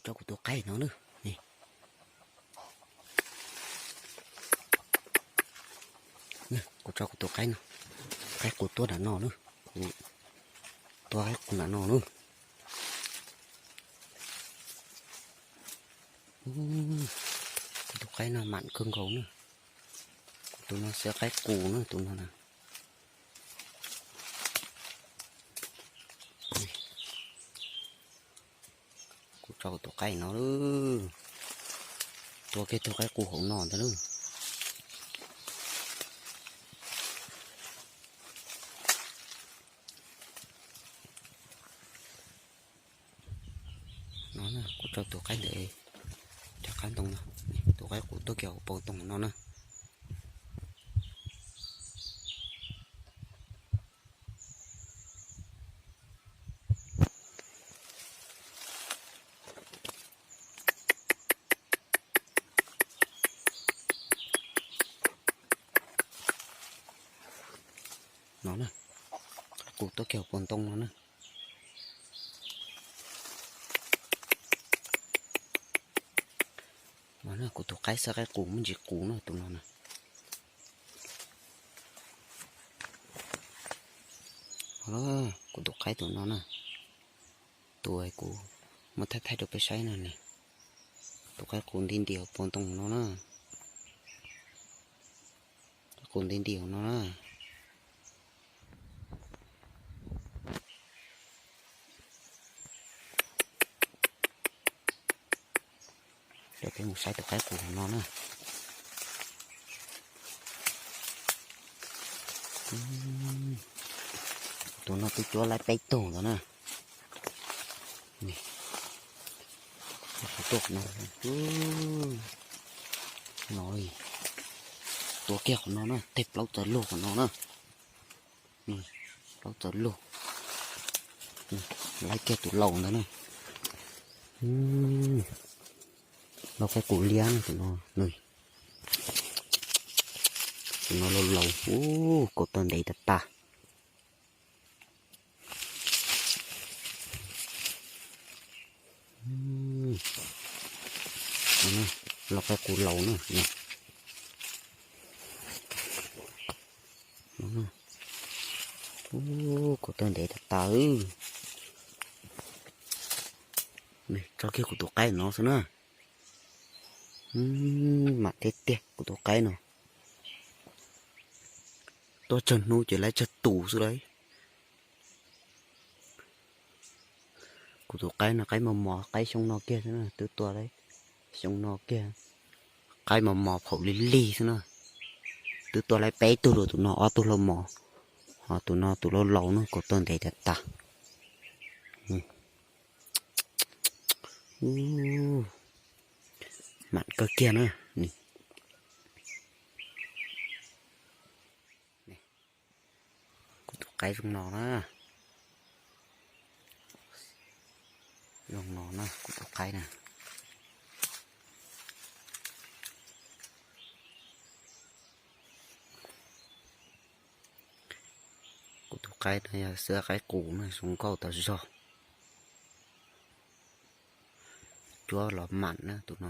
Tso kuv tus qaib no na. Kuv tso kuv tus qaib no. Qaib qus tuaj nram no na. Kuv tua qaib qus nram no na. Kuv tus qaib no mam kawg nkaus na. Kuv tus no xwb qaib qus na tus no na. Kuv tso kuv tus qaib no lawm. Tua kiag tug qaib qus hauv no ntag lawm. No na, kuv tso tus qaib ntawm cov qab ntoo no. Tus qaib qus tuaj kiag hauv paus ntoo no na. No na, qaib qus tuaj kiag hauv paus ntoo no na. No na, kuv tus qaib xwb qaib qus muaj ntsis qus na tus no na. Kuv tus qaib tus no na, tus kuv muab thaij thaij rau peb saib no ne. Tus qaib qus nti nti hauv paus ntoo no na. Qaib qus nti nti hauv no na. Coj peb mus saib tus qaib qus no na. Tus no twb cuab laib peb tug ntawd na. No, tua kiag qhov no na, tej plaub txawv lug qhov no na. Plaub txawv lug. Laib kiag tus laus ntawd na. Laus qaib qus liab na tus no. Tus no laus laus, ub, kaus taw ntev tas tas. Laus qaib qus laus na. Ub, kaus taw ntev tas tas. Tso kiag kuv tus qaib no xwb na. Mam tiag tiag kuv tus qaib no. Tuaj tsawg hnub ces laib tsawg tus xwb lauj. Kuv tus qaib no qaib mos mos, qaib xyoo no kiag xwb na, twb tua laib xyoo no kiag. Qaib mos mos phaum lig lig xwb na. Twb tua laib peb tug lawm, tus no ob tug laus mos, ho tus no tus laus laus na, kaus taw ntev tas tas. Mam kawg kiag na. Kuv tus qaib zoo no na. Zoo no na kuv tus qaib na. Kuv tus qaib no yog xwb qaib qus na, zoo nkauj tas zog. Cuab los mam na tus no.